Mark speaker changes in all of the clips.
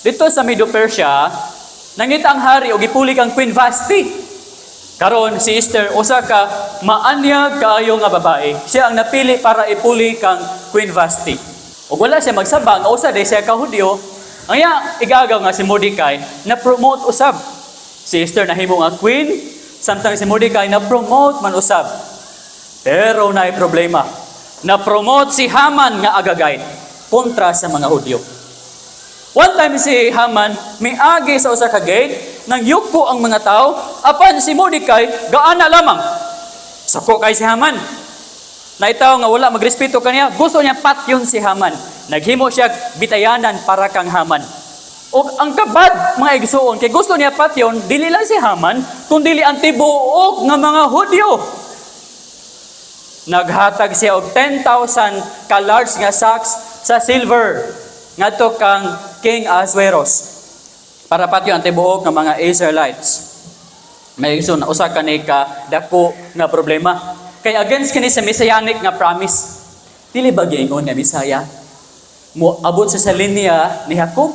Speaker 1: Dito sa Medo-Persia, nangita ang hari og gipuli kang Queen Vasti. Karon si Esther usa ka maanyag kaayo nga babae. Siya ang napili para ipuli kang Queen Vasti. Ug wala siya magsaba nga usa day siya ka Hudyo. Ang iya igagaw nga si Mordecai na promote usab. Si Esther nahimo nga queen, samtang si Mordecai na promote man usab. Pero naay problema. Na-promote si Haman nga Agagite kontra sa mga Hudyo. One time si Haman miagi sa usa ka gate, nang yuko ang mga tao, apan si Mordecai gaana lamang. Suko kay si Haman. Naitaw nga wala magrespeto kaniya, gusto niya patyon si Haman. Naghimo siya bitayanan para kang Haman. Og ang kabad, mga igsuon, kay gusto niya patyon dili lang si Haman, kundi ang tibuok nga mga Hudyo. Naghatag siya og 10,000 ka large nga sacks sa silver ngadto kang King Ahasuerus para patyon ang tibuok nga mga Israelites. May igsoon, usa ka ni ka dako nga problema. Kay against kini sa messianic nga promise. Dili ba giingon nga Mesaya mo abot sa linya ni Jacob?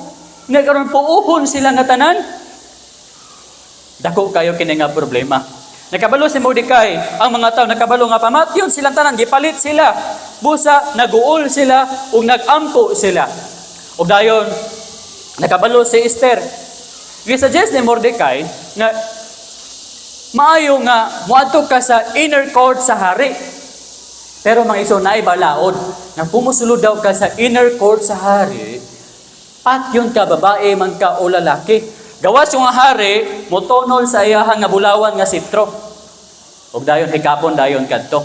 Speaker 1: Nga karon puuhon sila nga tanan. Dako kayo kini nga problema. Nakabalo si Mordecai, ang mga tao nakabalo nga pamatyon silang tanan, gipalit sila. Busa naguol sila ug nagampo sila. Ug dayon nakabalo si Esther. Gi-suggest ni Mordecai nga maayo nga moadto ka sa inner court sa hari. Pero mga igsoon, naay balaod nga kung mosulod daw ka sa inner court sa hari, patyon ka, babae man ka o lalaki. Gawas yung hari, motonol sa iyahang nga bulawan nga sitro. Ug dayon hikapon dayon kadto.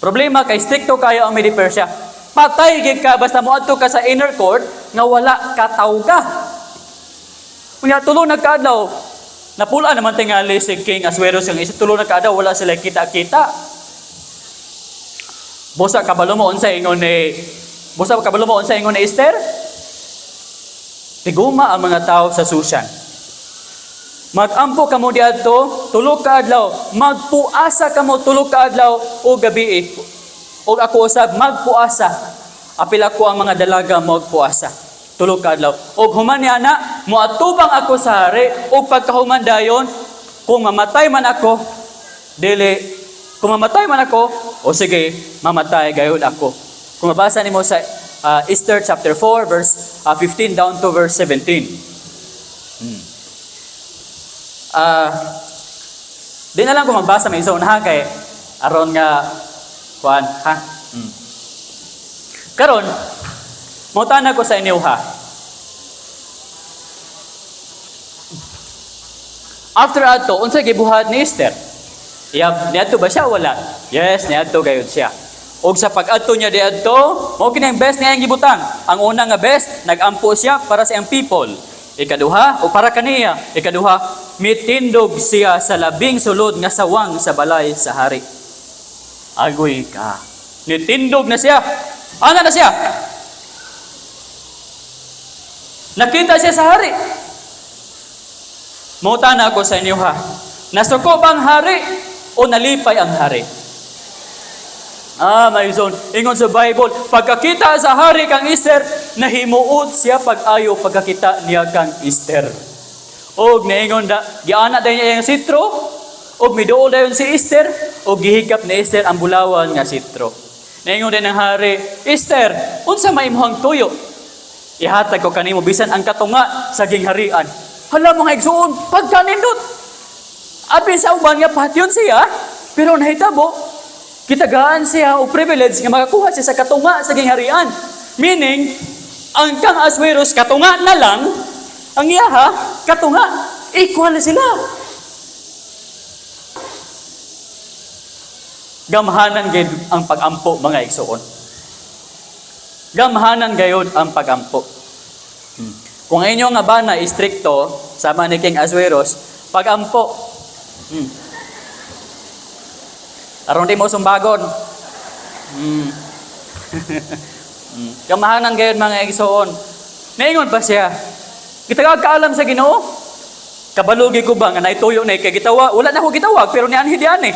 Speaker 1: Problema kay strikto kayo ang Medo Persia. Patay gid ka basta moadto ka sa inner court nga wala ka tawga. Unya tulo na kaadlaw, napula naman tingali si King Asuerus yung isa, tulo na kaadlaw wala sila kita-kita. Busa kabalo mo unsa ingon ni Esther? Tiguma ang mga tao sa Susan. Magampo kamo diadto tulo ka adlaw, magpuasa kamo tulo ka adlaw o gabi. Og ako usab magpuasa. Apil ako ang mga dalaga magpuasa tulo ka adlaw. Og human niya na, moatubang ako sa hari og pagkahuman dayon, kung mamatay man ako, dili kung mamatay man ako, o sige, mamatay gayud ako. Kung mabasa nimo sa Esther chapter 4 verse 15 down to verse 17. Di na lang ko magbasa, may isa ha, kay aron nga kuan ha. Karon, mangutana ko sa inyo ha. After ato, unsa gibuhat ni Esther? Iyab, niadto ba siya o wala? Yes, niadto gayud siya. Og sa pag-adto niya diadto, mao kini ang best nga iyang gibutang. Ang una nga best, nagampo siya para sa iyang people. Ikaduha, o para kaniya, ikaduha, mitindog siya sa labing sulod nga sawang sa balay sa hari. Agoy ka. Nitindog na siya. Ana na siya. Nakita siya sa hari. Mangutana ako sa inyo ha. Nasuko ba ang hari o nalipay ang hari? Ah, may zone. Ingon sa Bible, pagkakita sa hari kang Esther, nahimuot siya pag-ayo pagkakita niya kang Esther. Og naingon da, giana dayon niya ang sitro, og miduol dayon si Esther, og gihigap ni Esther ang bulawan nga sitro. Naingon din ang hari, "Esther, unsa may imong tuyo? Ihatag ko kanimo bisan ang katunga sa gingharian." Hala, mga igsuon, pagkanindot. Abi sa uban nga patyon siya, pero nahitabo, gitagaan siya og privilege nga makakuha siya sa katunga sa gingharian. Meaning, ang kang Asuerus katunga na lang, ang iyaha katunga, equal sila. Gamhanan gid ang pagampo, mga igsuon. Gamhanan gayud ang pagampo. Kung ang inyong nga bana istrikto sama ni King Asuerus, pagampo. Aron di mo sumbagon. Gamhanan gayud, mga igsuon. Naingon pa siya, "Gitagag kaalam sa Ginoo. Kabalugi ko ba nga naituyo na kay gitawa, wala na ko gitawag pero nianhi diyan eh.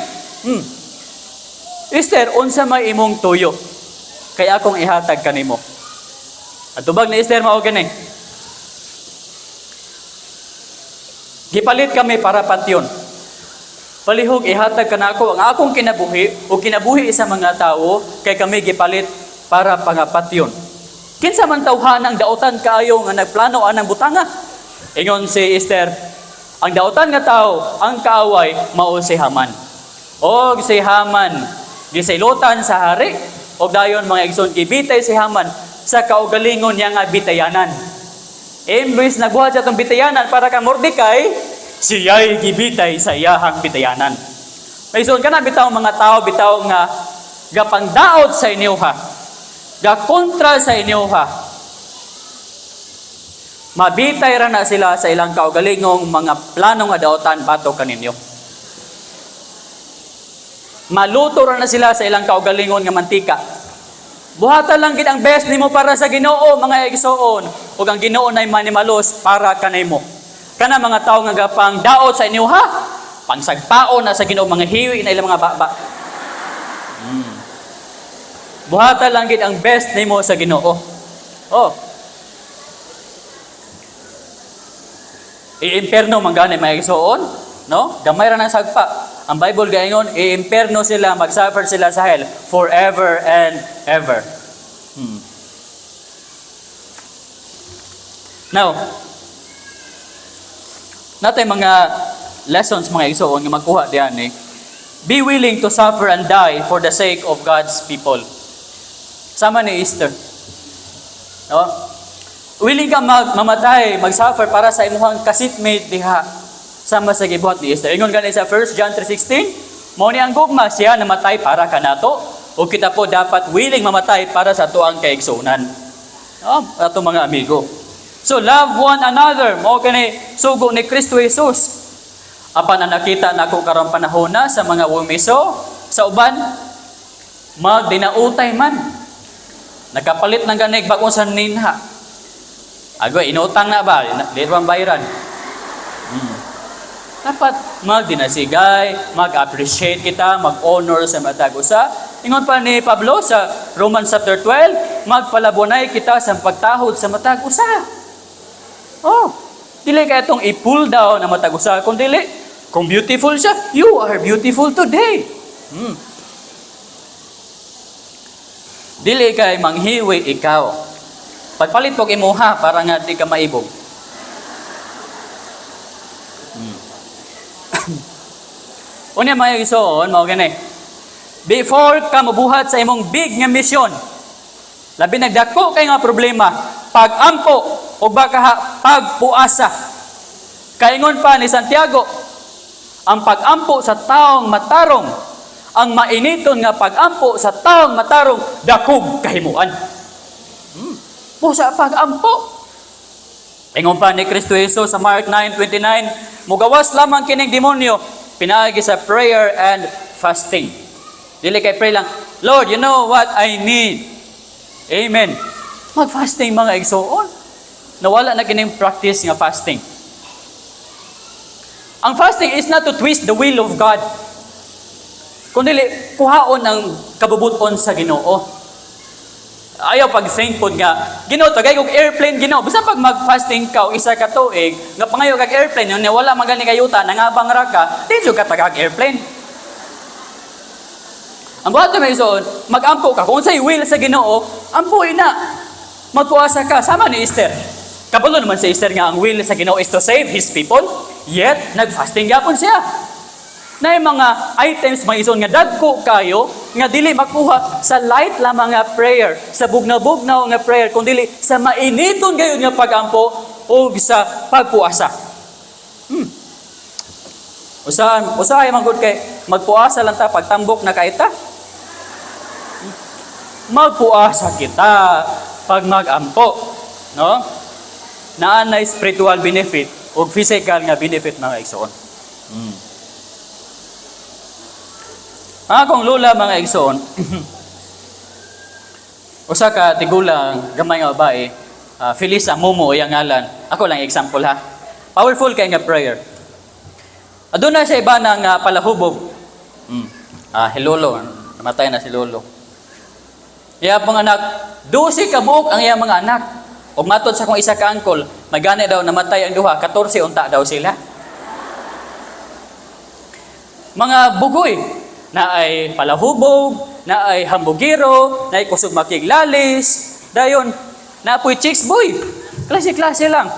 Speaker 1: Esther, unsa may imong tuyo? Kay akong ihatag kanimo." At tubag ni Esther mao kini. Gipalit kami para patyon. Palihog ihatag kanako ang akong kinabuhi o kinabuhi sa mga tao kay kami gipalit para pangapatyon. Kinsa man tawhanang daotan kaayo nga nagplano anang butanga? Ingon si Esther, ang daotan nga tao, ang kaaway mao si Haman. Og si Haman gisailotan sa hari og dayon, mga igsoon, gibitay si Haman sa kaugalingon niya nga bitayanan. Imbes nagbuhat siya itong bitayanan para kang Mordecai, siya'y gibitay sa iyahang bitayanan. Igsoon, kana bitaw mga tao bitaw nga gapangdaot sa inyo ha, gakontra sa inyo ha, mabitay ra na sila sa ilang kaugalingong mga plano nga daotan batok kaninyo. Maluto ra na sila sa ilang kaugalingon nga mantika. Buhatan lang gid ang best nimo para sa Ginoo, mga igsoon, ug ang Ginoo nay manimalos para kanimo. Kana mga tawo nga gapang daot sa inyo ha, pangsagpaon na sa Ginoo, mga hiwi na ilang mga baba. Buhatan lang gid ang best nimo sa Ginoo. Oh. I-imperno man gani, mga igsoon, no? Gamay ra nang sagpa. Ang Bible gaingon, i-imperno sila, mag-suffer sila sa hell forever and ever. Now, natay mga lessons, mga igsoon, nga magkuha diyan eh. Be willing to suffer and die for the sake of God's people. Sama ni Esther. No? Willing ka mamatay, mag-suffer para sa imuhang ka-seatmate diha. Sama sa gibuhat ni Esther. Ingon gani sa 1 John 3:16, mao ni ang gugma, siya namatay para kanato, ug kita po dapat willing mamatay para sa atuang kaigsuonan. No? Ato mga amigo. So love one another, mao kani sugo ni Kristo Jesus. Apan ang nakita nako karong panahon na sa mga wumiso, sa uban magdinautay man. Nakapalit ng ganig bagong sa ninha. Agoy, inutang na ba? Di ba bayaran? Dapat magdinasigay, mag-appreciate kita, mag-honor sa matag usa. Ingon pa ni Pablo sa Romans chapter 12, magpalabunay kita sa pagtahod sa matag usa. Oh, dili kay itong i-pull down na matag usa, kung dili, kung beautiful siya, you are beautiful today. Dili kay manghiwi ikaw. Pagpalit pog imuha para nga di ka maibog. Unya, mga igsoon, mao gani. Before ka mabuhat sa imong big nga mission, labi nagdako kay nga problema, pag-ampo o baka ha, pagpuasa. Kaingon pa ni Santiago, ang pag-ampo sa taong matarong, ang mainiton nga pag-ampo sa taong matarong, dakog kahimuan. Busa pag-ampo. Ingon pa ni Kristo Jesus sa Mark 9:29, mugawas lamang kining demonyo pinaagi sa prayer and fasting. Dili kay pray lang, "Lord, you know what I need." Amen. Mag-fasting, mga igsoon. Nawala na kining practice nga fasting. Ang fasting is not to twist the will of God. Kundi kuhaon ang kabubuton sa Ginoo. Ayaw pag-think pod nga, "Ginoo, tagay kog airplane, Ginoo." Basta pag mag-fasting ka o isa ka tuig, nga pangayo kag airplane, yung wala man gani kayuta, nangabang ra ka, di jud ka tagag airplane. Ang buhat may igsoon, mag-ampo ka. Kung sa'y will sa Ginoo, ampuin na. Magpuasa ka. Sama ni Esther. Kabalo naman si Esther nga ang will sa Ginoo is to save His people. Yet, nag-fasting gyapon siya. Na yung mga items, mga igsoon, nga dagko kayo nga dili makuha sa light lamang nga prayer, sa bugnaw-bugnaw nga prayer, kung dili sa mainiton gayud nga pagampo o sa pagpuasa. Usahay man gud kay magpuasa lang ta pagtambok na kaita. Magpuasa kita pag magampo, no? Naa na spiritual benefit o physical nga benefit, mga igsoon. Ang akong lola, mga igsoon, usa ka tigulang gamay nga babae, Felisa Momo iyang ngalan. Ako lang example ha. Powerful kay nga prayer. Aduna siya iba ng palahubog. Ah, si Lolo, namatay na si Lolo. Iya pong anak, 12 ka buok ang iyang mga anak. Ug matod sa kong isa ka angkol, magani daw namatay ang duha, 14 unta daw sila. Mga bugoy naay palahubog, naay hambugiro, naay kusog makiglalis, dayon naa poy chicks boy. Klase-klase lang.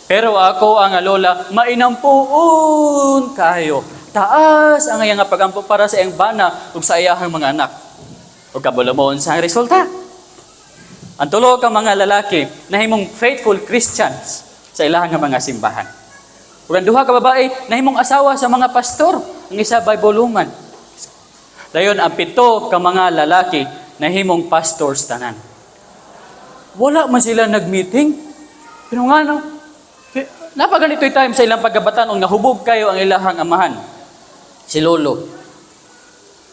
Speaker 1: Pero ako ang lola, mainampuon kayo. Taas ang iyang pagampo para sa iyang bana ug sa iyahang mga anak. Ug kabalo mo sa resulta. Ang tulo ka mga lalaki nahimong faithful Christians sa ilahang nga mga simbahan. Ug ang duha ka babae nahimong asawa sa mga pastor, ang isa Bible woman. Dayon ang pito ka mga lalaki nahimong pastors tanan. Wala man sila nag-meeting. Pero nga no, napaganito'y time sa ilang pagkabatan nga hubog kayo ang ilahang amahan. Si Lolo.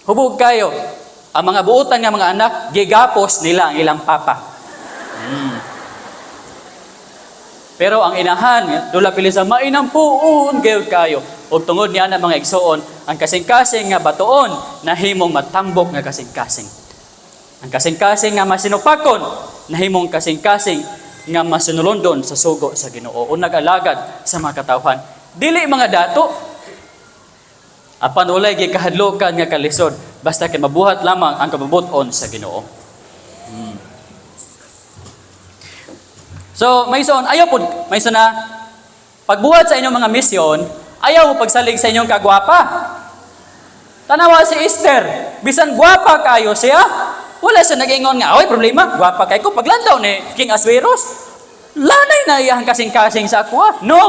Speaker 1: Hubog kayo. Ang mga buutan nga mga anak, gigapos nila ang ilang papa. Pero ang inahan, Lola Felisa, mainampuon gayud kayo. Ug tungod niya na, mga igsoon, ang kasing-kasing nga batuon nahimong matambok nga kasing-kasing. Ang kasing-kasing nga masinupakon nahimong kasing-kasing nga masinulondon sa sugo sa Ginoo o nag-alagad sa mga katawhan. Dili mga dato, apan walay gikahadlokan nga kalisod basta kay mabuhat lamang ang kabubut-on sa Ginoo. So, may son, ayaw po, may son na, pagbuhat sa inyong mga misyon, ayaw mo pagsalig sa inyong kagwapa. Tanawa si Esther, bisan gwapa kayo siya, wala siya nag-ingon nga, "Oy, problema, gwapa kay ko, paglantaw ni King Asuerus, lanay na iyang kasing-kasing sa akwa." No!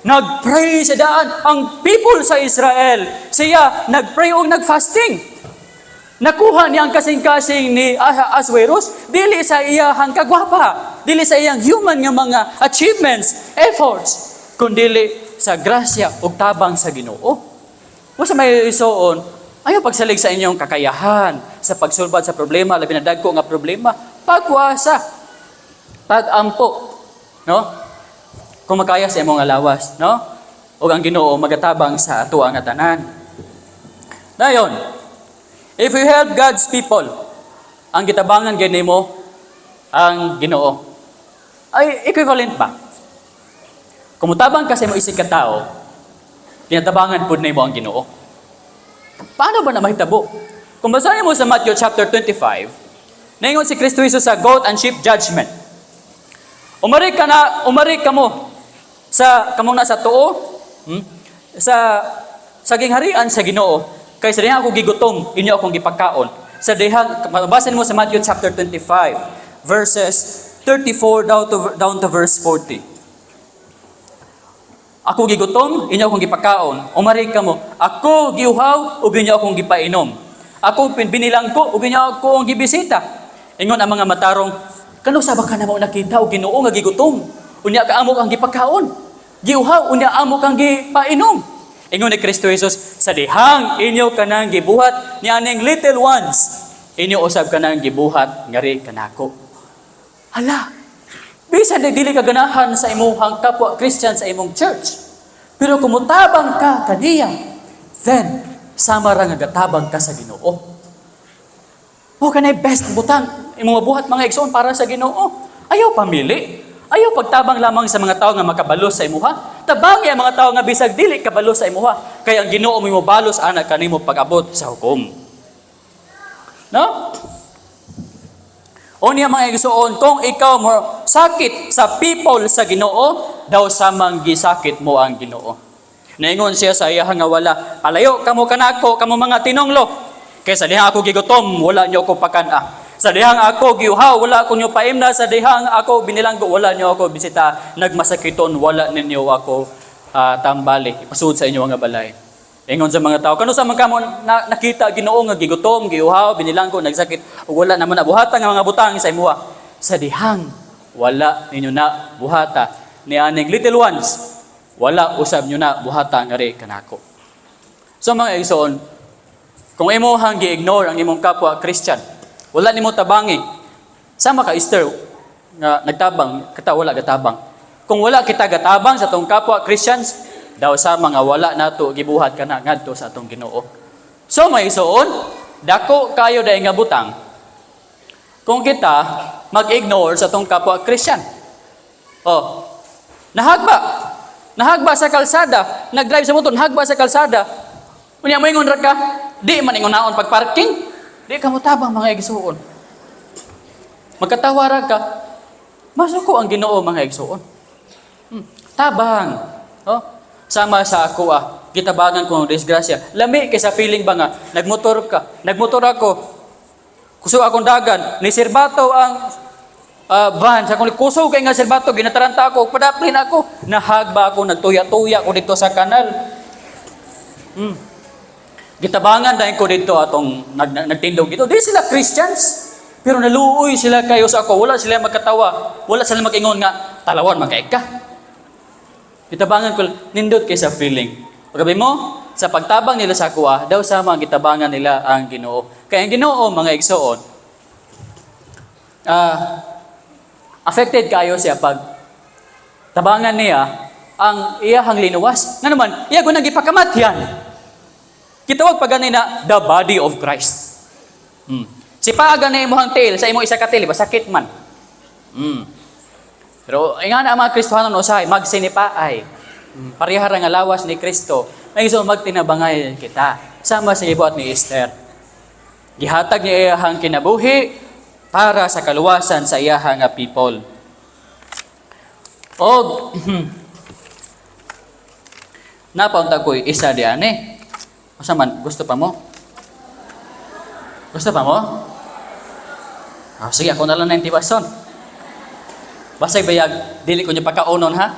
Speaker 1: Nag-pray siya daan ang people sa Israel. Siya, nag-pray og nag-fasting. Nakuha niya ang kasing-kasing ni Asuerus, dili sa iyahang kagwapa, dili sa iyang human nga mga achievements, efforts, kundili sa grasya ug tabang sa Ginoo. Wa sa may isuon, ayaw pagsalig sa inyong kakayahan sa pagsulbad sa problema, labi na dagko nga problema, pagwasa, pagampo, no? Kung makaya sa imong lawas, no? Ug ang Ginoo magatabang sa ato ang tanan. Dayon, if you help God's people, ang gitabangan gyud nimo ang Ginoo. Ay equivalent ba? Kung mutabang ka sa imo isig ka tao, ginatabangan pud nimo ang Ginoo. Paano ba na mahitabo? Kung basahin mo sa Matthew chapter 25, naingon si Kristo Jesus sa goat and sheep judgment. Umari ka na, umari ka mo sa kamong nasa tuo, sa gingharian sa Ginoo. Kay sa dihang ako gigutom, inyo akong gipagkaon. Sa dihang mabasa nimo sa Matthew chapter 25 verses 34 down to verse 40. Ako gigutom, inyo akong gipakaon. Umari ka mo. Ako giuhaw, ug inyo akong gipainom. Ako binilangko, ug inyo akong gibisita. Ingon ang mga matarong, "Kanusa ba ka namo nakita og Ginoo nga gigutom? Unya ka amo kang gipakaon. Giuhaw, unya amo kang gipainom." Ingon ni Kristo Jesus, "Sa dihang inyo kanang gibuhat ni aning little ones, inyo usab kanang gibuhat ngari kanako." Hala, bisan di dili ka ganahan sa imuhang kapwa Christian sa imong church. Pero kung mutabang ka kaniya, then sama ra nga gatabang ka sa Ginoo. O kanay best butang imong mabuhat, mga igsoon, para sa Ginoo. Ayaw pamili. Ayaw pagtabang lamang sa mga tao nga makabalo sa imuha. Tabangi ang mga tao nga bisag dili kabalo sa imuha. Kay ang Ginoo mo balos ana kanimo pag-abot sa hukom. No? O niya, mga igsoon, kung ikaw mo sakit sa people sa Ginoo, daw samang gisakit mo ang Ginoo. Naingon siya sa iya nga wala, "Palayo kamo kanako, kamo mga tinonglo. Kay sa dihang ako gigutom, wala niyo ako pakan-a. Sa dihang ako giuhaw, wala ko niyo paimna. Sa dihang ako binilanggo, wala niyo ako bisita. Nagmasakiton, wala ninyo ako tambali, ipasud sa inyo nga balay." Ingon sa mga tao, "Kano sa man kamo nakita, Ginoo, nga gigutom, giuhaw, binilanggo, nagsakit, ug wala naman nabuhatan nga mga butang sa imuha?" "Sa dihang wala ninyo na buhata ni aning little ones, wala usab nyo na buhata ngari kanako." So mga igsoon, kung imo hang gi-ignore ang imong kapwa Christian, wala nimo tabangi, sama ka Esther nga nagtabang, kita wala gatabang. Kung wala kita gatabang sa atong kapwa Christians, daw sa mga wala nato gibuhat kana ngadto sa atong Ginoo. So may isuon, dako kayo dahil nga butang kung kita mag-ignore sa atong kapwa Christian. Oh, nahagba. Nahagba sa kalsada, nag-drive sa motor, nahagba sa kalsada. Unya mo ingon ra ka, di man ingon naon pag parking. Di ka mo tabang, mga igsuon. Magkatawa ra ka. Masuko ang Ginoo, mga igsuon. Tabang. Oh? Sama sa ako ah, gitabangan ko ang disgrasya. Lami kay sa feeling ba nga nagmotor ka, nagmotor ako. Kusog akong dagan, ni sirbato ang van sa akong kusog kay nga sirbato, ginataranta ako, padaplin ako, nahag ba ako, nagtuya-tuya ko dito sa kanal. Gitabangan dahil ko dito atong nagtindog dito. Di sila Christians. Pero naluoy sila kayo sa ako. Wala sila magkatawa. Wala sila mag-ingon nga, "Talawan, makaig ka." Gitabangan ko, nindot kay sa feeling. Pagabi mo, sa pagtabang nila sa ako, daw sama ang gitabangan nila ang Ginoo. Kaya ang Ginoo, mga igsoon, affected kayo siya pag tabangan niya ang iyahang linuwas. Nga naman, iya ko nang gipakamatyan. Gitawag pa gani na the body of Christ. Si paaga na imong tail sa imong isa ka tail, ba sakit man. Pero nga na ang mga Kristohanon usahay magsinipaay. Pareha ra nga lawas ni Kristo. Ay so magtinabangay kita sama sa gibuhat ni Esther. Gihatag niya iyahang kinabuhi para sa kaluwasan sa iyahang nga people. Og napaunta ko'y isa di ani. Usa man, gusto pa mo? Gusto pa mo? Ah, sige, ako na lang na yung tibason. Basay bayag, dili ko niyo pagkaunon, ha?